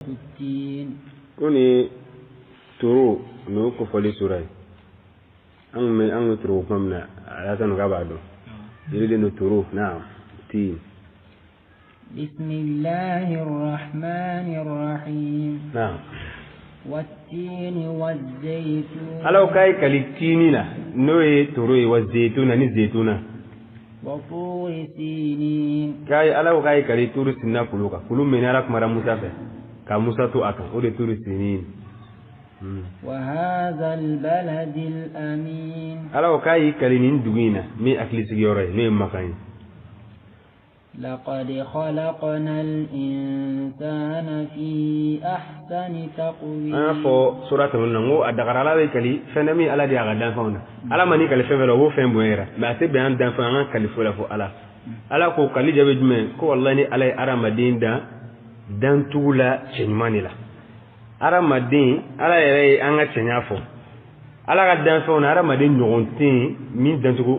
التين. Ko ni toro n'o kofɔli sura ye, an bɛ an bɛ toro kuma min na, a y'a k'a b'a dɔn yiriden don toro. Naam, tin. بسم الله الرحمن الرحيم. Naam. والتين والزيتون. Ala k'a ye kali tini na, n'o ye toro ye, wa zetuna, ni zetuna. وطور سينين. K'a ye, Ala k'a ye kali turu sinna kulu kan, kulu min Ala kumara Musa fɛ ka Musa to a kan, o de turu sinin. وهذا البلد الأمين. Ala ko k'a y'i kali nin dugu in na min hakili sigiyɔrɔ ye, n'o ye Makan ye. لقد خلقنا الإنسان في أحسن تقويم. An y'a fɔ sura tɛmɛnen na n ko a dagara Ala bɛ kali fɛn na min Ala de y'a ka danfɛnw na. Ala ma n'i kali fɛn fɛn la, o b'o fɛn bonya yɛrɛ, mais a tɛ bɛn an danfɛn an ka kali foyi la fo Ala. Ala ko kali jaabi jumɛn? Ko walahi, ni Ala ye hadamaden dan dantugu la cɛɲuman de la. Hadamaden, Ala yɛrɛ ye an ka cɛɲa fɔ. Ala ka danfɛnw na, hadamaden ɲɔgɔn tɛ yen min dancogo,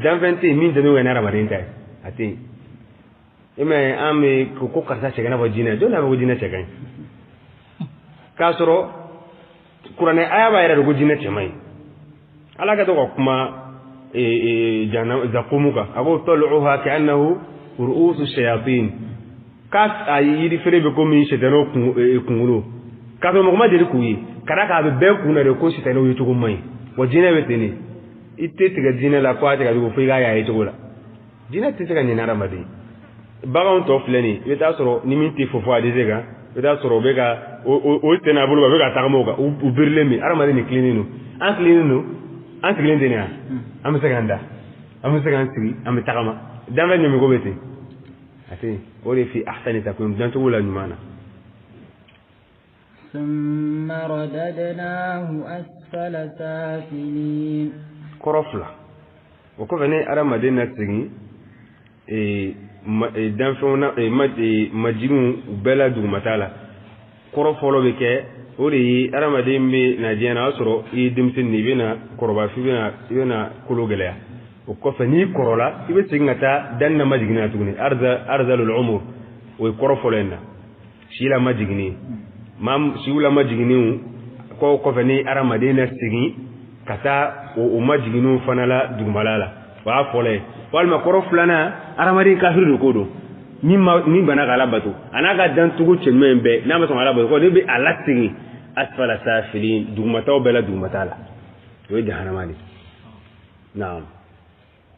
danfɛn tɛ yen min dancogo kɛ ni hadamaden ta ye, a tɛ yen. E m'a ye, an bɛ ko karisa cɛ ka ɲi, n'a fɔ jinɛ jɔn n'a fɔ ko jinɛ cɛ ka ɲi, k'a sɔrɔ kuranɛ aya b'a yɛrɛ de ko jinɛ cɛ man ɲi. Ala ka to ka kuma zakumu kan, a ko tal'uha ka'annahu ru'usu shayatin, k'a a yiri feere bɛ komi sitanɛw kunkolo, k'a sɔrɔ mɔgɔ ma deli k'u ye, ka d'a kan a bɛ bɛɛ kun na de ko sitanɛw ye cogo man ɲi. Wa jinɛ bɛ ten de, i tɛ tigɛ jinɛ la ko a tigɛ jugu fo i k'a ye a ye cogo la. Jinɛ tɛ se ka ɲinɛ hadamaden. Baganw tɔ filɛ nin ye, i bɛ taa sɔrɔ ni min tɛ fofo a dɛsɛ kan, i bɛ taa sɔrɔ o bɛ ka o sen n'a bolo, a bɛ ka tagama o kan, u birilen bɛ. Hadamaden de tilennen don, an tilennen don, an sigilen tɛ nin yan, an bɛ se k'an da, an bɛ se k'an sigi, an bɛ tagama. Danfɛn ɲɛmɔgɔ bɛ ten, a tɛ yen. O de fi ahsani takwim, dancogo la ɲuman na. ثم رددناه أسفل سافلين. Kɔrɔ fila o kɔfɛ, ne hadamaden na segin danfɛnw na majiginw u bɛɛ la dugumata la. Kɔrɔ fɔlɔ bɛ kɛ, o de ye hadamaden bɛ na diɲɛ na, o y'a sɔrɔ i ye denmisɛnnin de ye, i bɛna kɔrɔbaya f'i bɛna i bɛna kolo gɛlɛya. O kɔfɛ, n'i kɔrɔla, i bɛ segin ka taa danni na majiginni na tuguni, arzalul umur. O ye kɔrɔ fɔlɔ in na, si la majiginni, maa siw la majiginniw kɔ kɔfɛ, ni hadamaden na segin ka taa o majiginniw fana la dugumala la, o y'a fɔlɔ ye. Walima kɔrɔ filanan, hadamaden kafiri de ko don, min ma min banna k'Ala bato, a n'a ka dancogo cɛɲuman in bɛɛ, n'a ma sɔn k'Ala bato, ko ne bɛ a lasegin asfala safilin, dugumataw bɛɛ la dugumata la, o ye jahanama de ye. Naam.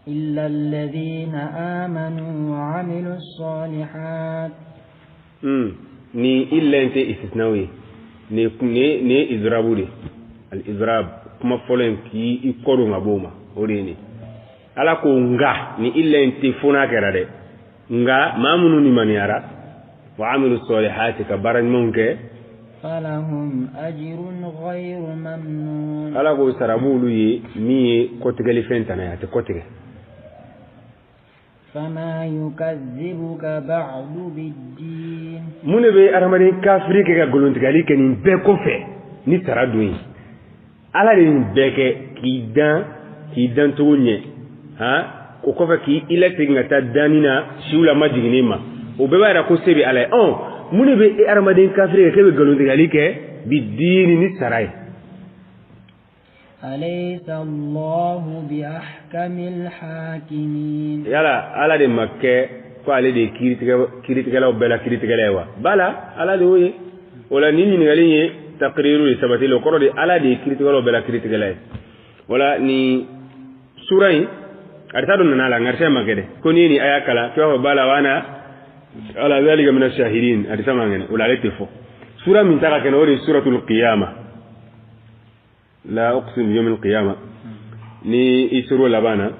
إلا الذين آمنوا وعملوا الصالحات. Ni illa in tɛ istisnaw ye, ni ye idrabu de, al idrab, kuma fɔlɔ in k'i i kɔ don ka bɔ o ma, o de ye nin. Ala ko nka ni illa in tɛ fo n'a kɛra dɛ, nka maa minnu limaniyara, wa amilu salihati, ka baara ɲumanw kɛ, فلهم أجر غير ممنون. Ala ko sara b'olu ye min ye kɔtigɛli fɛn tana ye, a tɛ kɔtigɛ. فما يكذبك بعد بالدين. Mun de bɛ hadamaden kafiri kɛ ka nkalontigɛli kɛ nin bɛɛ kɔfɛ ni sara don ye? Ala de ye nin bɛɛ kɛ k'i dan, k'i dan cogo ɲɛ, han, o kɔfɛ k'i i lasegin ka taa danni na siw la majiginnen ma, o bɛɛ b'a yira ko se bɛ Ala ye. Ɔn, mun de bɛ e hadamaden kafiri kɛ k'e bɛ nkalontigɛli kɛ bi diini ni sara ye? أليس الله بأحكم الحاكمين؟ Yala Ala de ma kɛ ko ale de ye kiiritigɛ kiiritigɛlaw bɛɛ la kiiritigɛla ye wa? Bala, Ala de y'o ye. O la nin ɲininkali ye takiriru de sabatili, o kɔrɔ de Ala de ye kiiritigɛlaw bɛɛ la kiiritigɛla ye. O la nin sura in arisa dɔ nana a la, nka ma kɛ dɛ, ko n'i ye nin aya kalan k'i b'a fɔ bala wa ana ala zalika mina shahidin, arisa ma kɛnɛ. O la ale tɛ fɔ. Sura min ta ka kɛnɛ, o de ye suratul qiyama, la uqsimu bi yawmil qiyama. Ni i suro laban na,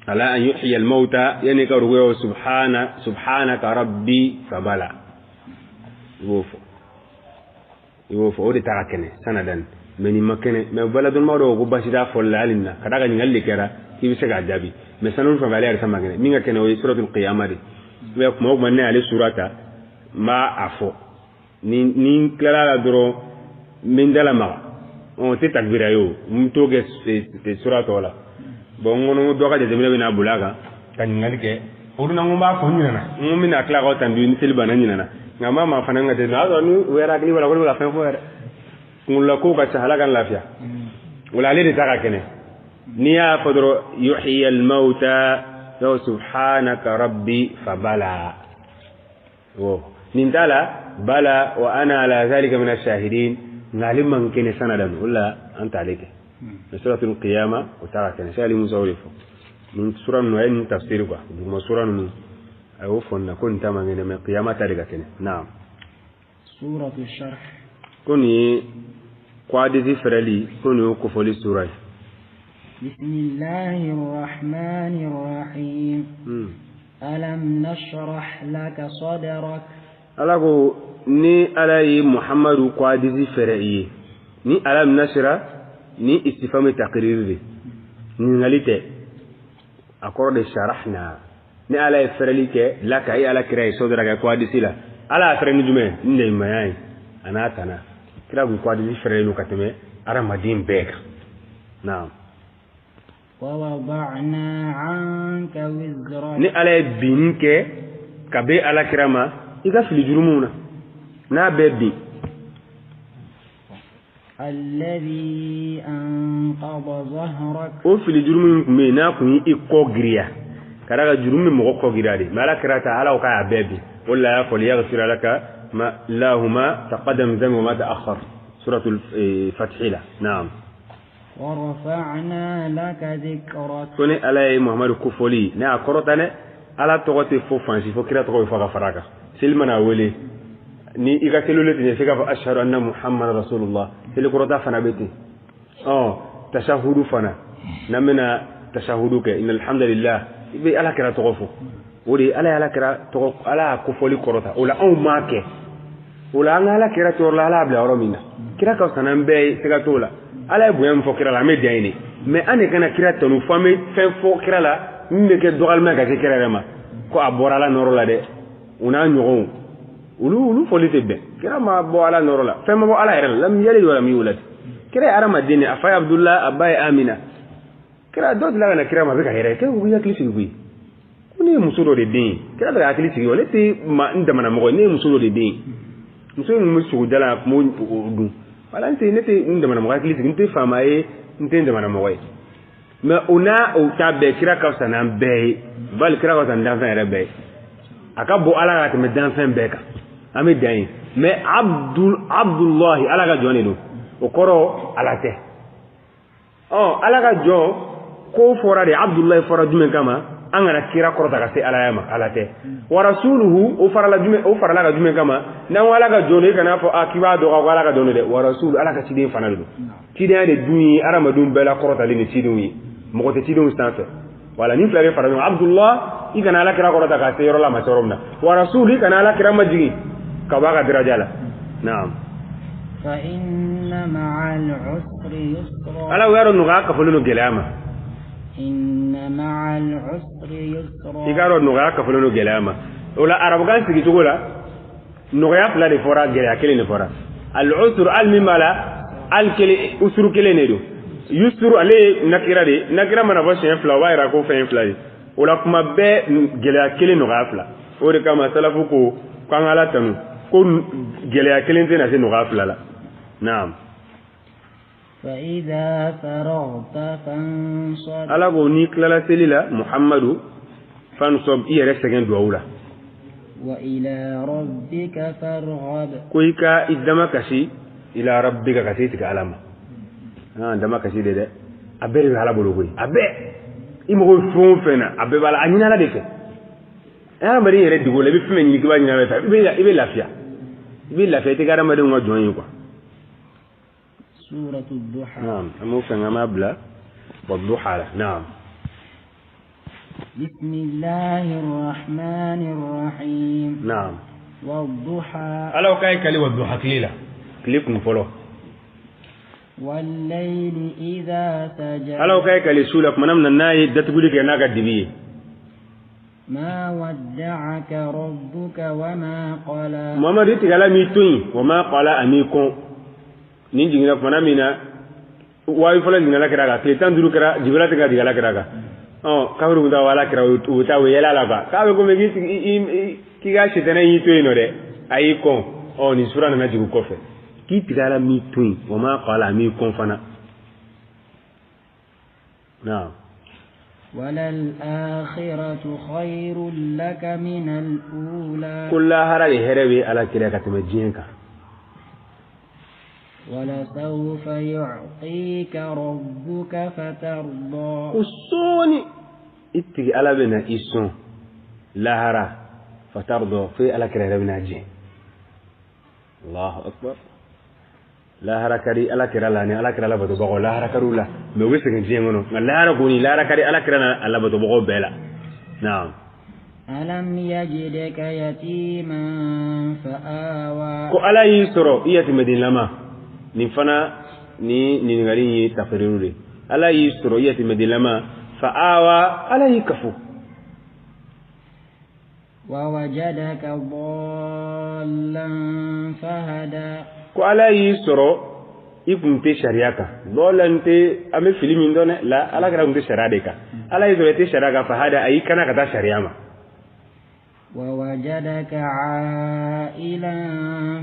ala an yuhyiya al-mauta, yani ka rugoya subhana subhanaka rabbi fabala, i b'o fɔ, i b'o fɔ, o de ta ka kɛnɛ sanadan. Mais nin ma kɛnɛ, mais baladɔnbaga dɔw ko basi t'a fɔli la hali nin na, ka d'a kan ɲininkali de kɛra k'i bɛ se k'a jaabi. Mais sanu fɛn fɛn, ale yɛrɛ ma kɛnɛ. Min ka kɛnɛ, o ye suratul qiyama de. Mais kuma o kuma ne y'ale sura ta, n b'a a fɔ, ni n tilala la dɔrɔn, n bɛ n da lamaga, o tɛ takbira ye, o n t'o kɛ sura tɔ la. Bon, n ko n ko dɔ ka jateminɛ bɛ n'a boli a kan ka ɲininkali kɛ, o dun na, n ko n b'a fɔ, n ɲinɛna, n ko n bɛna tila k'aw tantu ni seli banna, n ɲinɛna. Nka maa maa fana ka tɛ n'a sɔrɔ ni u yɛrɛ hakili b'a la ko ne bɛ ka fɛn fɔ yɛrɛ kunkololako ka ca Ala k'an lafiya o la ale de ta ka kɛnɛ n'i y'a fɔ dɔrɔn yuhyi al-mawta yaw subhanaka rabbi fa bala wo nin t'a la bala wa ana ala zalika min ash-shahidin nka ale man kɛnɛ sanadan o la an t'ale kɛ mais suratul qiyama o ta ka kɛnɛ sali Musa o de fɔ nin sura ninnu a ye nin tafsiri quoi duguma sura ninnu a y'o fɔ nin na ko nin ta man kɛnɛ mais qiyama ta de ka kɛnɛ naam suratu sharh ko nin ye ko hadisi fɛrɛli ko nin y'o kofɔli sura ye bismillahi rahmani rahim alam nashrah laka sadrak Ala ko ni Ala ye Muhammadu ko hadisi fɛrɛ i ye ni alam nashrah ni istifham taqrir de ɲininkali tɛ a kɔrɔ de sharahna ni Ala ye fɛrɛli kɛ laka i Ala kira ye sadraka ko hadisi la Ala y'a fɛrɛ ni jumɛn ni ɲumanya ye a n'a tana kira kun ko hadisi fɛrɛlen don ka tɛmɛ hadamaden bɛɛ kan naam wa wada'na 'anka wizrak ni Ala ye binni kɛ ka bɛn Ala kira ma i ka fili jurumuw na n'a bɛɛ bin alladhi anqadha dhahrak o fili jurumu min tun bɛ yen n'a kun y'i kɔ giriya ka d'a kan jurumu bɛ mɔgɔ kɔ giriya de mais Ala kira ta Ala ko k'a y'a bɛɛ bin o de la a y'a fɔ liyaghfira laka ma lahu ma taqaddama min dhanbika wa ma ta'akhkhar suratul fath la naam wa rafa'na laka dhikrak ko ni Ala ye Muhammadu kofɔli ne y'a kɔrɔta dɛ Ala tɔgɔ tɛ fɔ fan si fo kira tɔgɔ bɛ fɔ ka fara a kan seli mana wele ni i ka seli tɛ se k'a fɔ ashhadu anna Muhammadan rasulullah seli kɔrɔta fana bɛ ten ɔ tashahudu fana n'an bɛna tashahudu kɛ innal hamdalillah i bɛ Ala kira tɔgɔ fɔ o de ye Ala ye Ala kira tɔgɔ Ala y'a kofɔli kɔrɔta o la anw m'a kɛ o la an ka Ala kira tɔɔrɔ la Ala y'a bila yɔrɔ min na kira ka fisa n'an bɛɛ ye siga t'o la Ala ye bonya min fɔ kira la an bɛ dan yen de mais an de kana kira tanu fo an bɛ fɛn fɔ kira la min bɛ kɛ dɔgɔyalima ka se kira yɛrɛ ma ko a bɔra Ala nɔrɔ la dɛ o n'a ɲɔgɔnw olu fɔli tɛ bɛn kira ma bɔ Ala nɔrɔ la fɛn ma bɔ Ala yɛrɛ la lam yalid wa lam yulad kira ye hadamaden de a fa ye Abudulayi a ba ye Amina kira dɔ delila ka na kira ma a bɛ ka yɛrɛ kɛ ko hakili sigi koyi ko ne ye muso dɔ de den ye kira bɛ ka hakili sigi ne tɛ ma n damana mɔgɔ ye ne ye muso dɔ de den ye muso in kun bɛ sogo jalan a kun b'o dun wala ne tɛ n damana mɔgɔ hakili sigi n tɛ faama ye n tɛ n damana mɔgɔ ye mais o n'a o ta bɛɛ kira ka fisa n'an bɛɛ ye bali kira ka fisa ni danfɛn yɛrɛ bɛɛ ye a ka bon Ala ka tɛmɛ danfɛn bɛɛ kan an bɛ dan yen mais Abdulahi Ala ka jɔn de don o kɔrɔ Ala tɛ ɔ Ala ka jɔn ko fɔra de Abdulahi fɔra jumɛn kama an kana kira kɔrɔta ka se Ala ma Ala tɛ wa rasuluhu o farala jumɛn o farala ka jumɛn kama n'an ko Ala ka jɔn don e kana fɔ a k'i b'a dɔn ko Ala ka jɔn don dɛ wa rasulu Ala ka ciden fana de don cidenya de dun ye hadamadenw bɛɛ la kɔrɔtalen ni cidenw ye mɔgɔ tɛ cidenw sanfɛ wala ni fila bɛ fara ɲɔgɔn Abdullah i kana Ala kira kɔrɔta ka se yɔrɔ la a ma se yɔrɔ min na wa rasulu i kana Ala kira majigin ka bɔ a ka daraja la naam fa inna ma'al usri yusra Ala y'a dɔn nɔgɔya kafolen don gɛlɛya ma inna ma'al usri yusra i k'a dɔn nɔgɔya kafolen don gɛlɛya ma o la arabukan sigicogo la nɔgɔya fila de fɔra gɛlɛya kelen de fɔra al usru al min b'a la al kelen usuru kelen de don yusuru ale ye nakira de nakira mana fɔ siɲɛ fila o b'a yira ko fɛn fila de o la kuma bɛɛ gɛlɛya kelen nɔgɔya fila o de kama salafu ko k'an ka Ala tanu ko gɛlɛya kelen tɛna se nɔgɔya fila la naam fa idha faragta fansab Ala ko n'i tilala seli la Muhammadu fansab i yɛrɛ sɛgɛn duwawu la wa ila rabbika farghab ko i ka i dama kasi ila rabbika ka se tigi Ala ma dama kasi de dɛ a bɛɛ de bɛ Ala bolo koyi a bɛɛ i mago bɛ fɛn o fɛn na a bɛɛ b'a la a ɲini Ala de fɛ hadamaden yɛrɛ dogo la i bɛ fɛn ɲini k'i b'a ɲini Ala fɛ i bɛ lafiya i bɛ lafiya i tɛ kɛ hadamadenw ka jɔn ye quoi suratu duha naam an b'o fɛn an b'a bila wa duha la naam bismillahir rahmanir rahim naam wa duha Ala ko k'a ye kali wa duha tile la tile kun fɔlɔ والليل إذا سجى Ala ko k'a ye kali su la tuma min na n'a ye datuguli kɛ n'a ka dibi ye ما ودعك ربك وما قلى Muhammadu i tigɛ Ala m'i to yen wa ma qala a m'i kɔn nin jiginna tuma min na waayu fɔlɔ jiginna Ala kira kan tile 15 kɛra Jibirila tɛ ka jigin Ala kira kan ɔ kafiru kun taa Ala kira u bɛ taa u yɛlɛ a la quoi k'a bɛ komi k'i ka sitanɛ y'i to yen nɔ dɛ a y'i kɔn. Ɔ nin sura nana jigin kɔfɛ k'i tigi Ala m'i to yen, wa ma qala, a m'i kɔn fana. Naam. وللآخرة خير لك من الأولى. Ko lahara de hɛrɛ bɛ Ala kira ka tɛmɛ diɲɛ kan. ولسوف يعطيك ربك فترضى. Ko sɔɔni i tigi Ala bɛ na i sɔn lahara, fatardɔ, fo Ala kira yɛrɛ bɛ na diɲɛ. Allahu akbar. Lahara ka di Ala kira la ni Ala kira labatobagaw, lahara ka di u la, mɛ u bɛ sɛgɛn diɲɛ kɔnɔ, nka lahara kɔni lahara ka di Ala kira n'a labatobagaw bɛɛ la. Naam. ألم يجدك يتيما فآوى. Ko Ala y'i sɔrɔ i yatimɛdenlama. Nin fana ni ɲininkali in ye tafiriru de. Ala y'i sɔrɔ i yatimɛdenlama, fa awa, Ala y'i kafo. ووجدك ضالا فهدى. Ko Ala y'i sɔrɔ i kun tɛ sariya kan. Dɔw la n tɛ an bɛ fili min dɔn dɛ, la Ala kɛra kun tɛ sariya de kan. Ala y'i sɔrɔ i tɛ sariya kan, fahada, a y'i kana ka taa sariya ma. ووجدك عائلا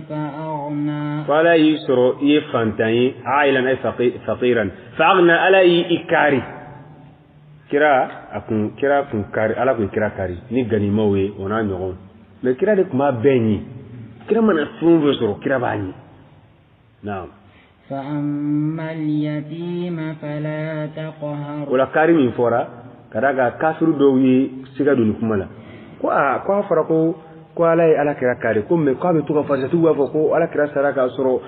فأغنى. Ko Ala y'i sɔrɔ i ye fantan ye, ailan ay faqiran, fa aghna, Ala y'i kari. Kira a kun kira kun kari, Ala kun kira kari ni ganimaw ye o n'a ɲɔgɔn. Mɛ kira de tun b'a bɛɛ ɲi. Kira mana fɛn o fɛn sɔrɔ, kira b'a ɲi. Naam. فأما اليتيم فلا تقهر. O la kari min fɔra ka d'a kan kafiru dɔw ye siga don nin kuma la, ko aa, ko a fɔra ko Ala ye Ala kira kari, ko mɛ k'a bɛ to ka farisatigiw b'a fɔ ko Ala kira sara k'a sɔrɔ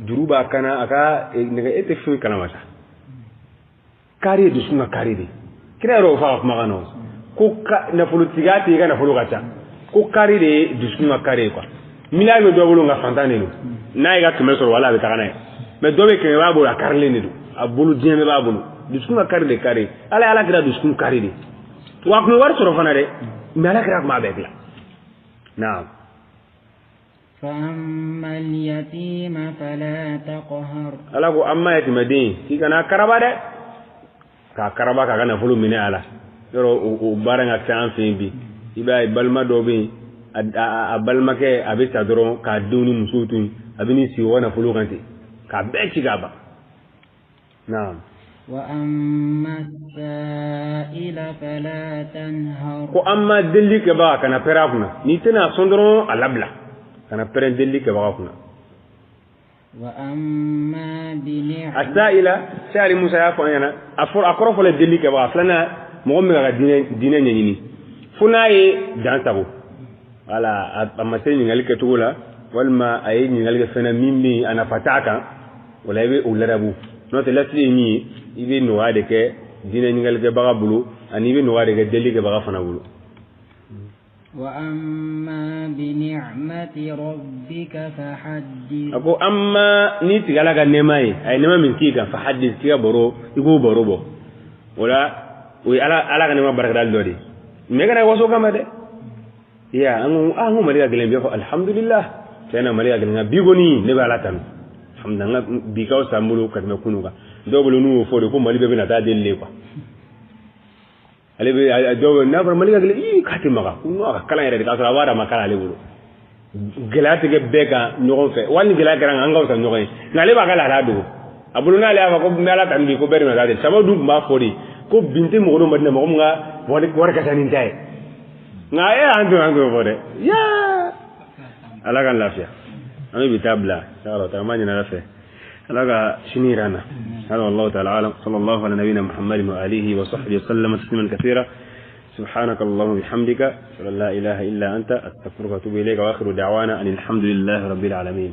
juru b'a kana a ka nɛgɛ. E tɛ foyi kalama sa. Kari ye dusukun ka kari de. Kira yɛrɛ y'o fɔ a ka kumakan na o. Ko nafolotigiya tɛ i ka nafolo ka ca, ko kari de ye dusukun ka kari ye quoi. Miliyari bɛ dɔ bolo nka fantan de don, n'a ye ka 100 sɔrɔ wala a bɛ taga n'a ye. Mɛ dɔ bɛ 100 b'a bolo, a karilen de don a bolo, diɲɛ bɛɛ b'a bolo. Dusukun ka kari de kari. Ala ye Ala kira dusukun kari de. Wa a tun bɛ wari sɔrɔ fana dɛ, mɛ Ala kira tun b'a bɛɛ dilan. Naam. فأما اليتيم فلا تقهر. Ala ko an ma yatimɛden k'i kana karaba dɛ, k'a karaba k'a ka nafolo minɛ a la. Yɔrɔ o baara in ka ca an fɛ yen bi. I b'a ye balima dɔw bɛ yen, a balimakɛ a bɛ ta dɔrɔn k'a denw ni musow to yen, a bɛ n'i sigi o ka nafolo kan ten k'a bɛɛ ci k'a ban. Naam. وأما السائل فلا تنهر. Ko an ma delili kɛbaga kana pɛrɛn a kunna, n'i tɛna sɔn dɔrɔn a labila, kana pɛrɛn delili kɛbaga kunna. وأما بنعمة. Asaila Sari Musa y'a fɔ an ɲɛna, a fɔra a kɔrɔ fɔlɔ ye delili kɛbaga, filanan mɔgɔ min bɛ ka diinɛ ɲɛɲini fo n'a ye dan sago. Wala a ma se ɲininkali kɛcogo la, walima a ye ɲininkali kɛ fɛn na min bɛ yen a nafa t'a kan, o la i bɛ o ladabu. N'o tɛ lasili ye min ye, i bɛ nɔgɔya de kɛ diinɛ ɲininkalikɛbaga bolo, ani i bɛ nɔgɔya de kɛ delilikɛbaga fana bolo. وأما بنعمة ربك فحدث. A ko amma n'i tigɛ Ala ka nɛɛma ye, a ye nɛɛma min k'i kan, fahadith, k'i ka baro, i k'o baro bɔ. O la o ye Ala ka nɛɛma barikadali dɔ de ye. Mɛ kana waso kama dɛ. Ya an ko Mali ka gɛlɛn bi, fɔ alhamdulillah, tiɲɛ na Mali ka gɛlɛn, nka bi kɔni ne bɛ Ala tanu. Alhamdulillah, n ka bi ka fisa n bolo ka tɛmɛ kunun kan. Dɔw bolo n'u y'o fɔ de ko Mali bɛɛ bɛna taa deli de quoi. Ale bɛ dɔw bɛ n'a fɔra Mali ka gɛlɛn, ii k'a tɛ maga, ko non a ka kalan yɛrɛ de, k'a sɔrɔ a b'a dɔn a ma kalan ale bolo. Gɛlɛya tɛ kɛ bɛɛ kan ɲɔgɔn fɛ, wali ni gɛlɛya kɛra an ka fisa ɲɔgɔn ye, nka ale b'a ka laada dogo a bolo. N'ale y'a fɔ ko n bɛ Ala tanu bi, ko bɛɛ de bɛna taa deli. Sababu dun tun b'a fɔ de ko bin tɛ mɔgɔ dɔ Madina, mɔgɔ min ka wari ka ca ni ta ye, nka e an t'o fɔ dɛ. Yaa Ala k'an lafiya. An bɛ bi taa bila inshallah taala, an b'a ɲini Ala fɛ Ala ka sini yira an na. هذا والله تعالى أعلم، صلى الله على نبينا محمد وآله وصحبه وسلم تسليما كثيرا. سبحانك اللهم وبحمدك، أشهد أن لا إله إلا أنت، أستغفرك وأتوب إليك، وآخر دعوانا أن الحمد لله رب العالمين.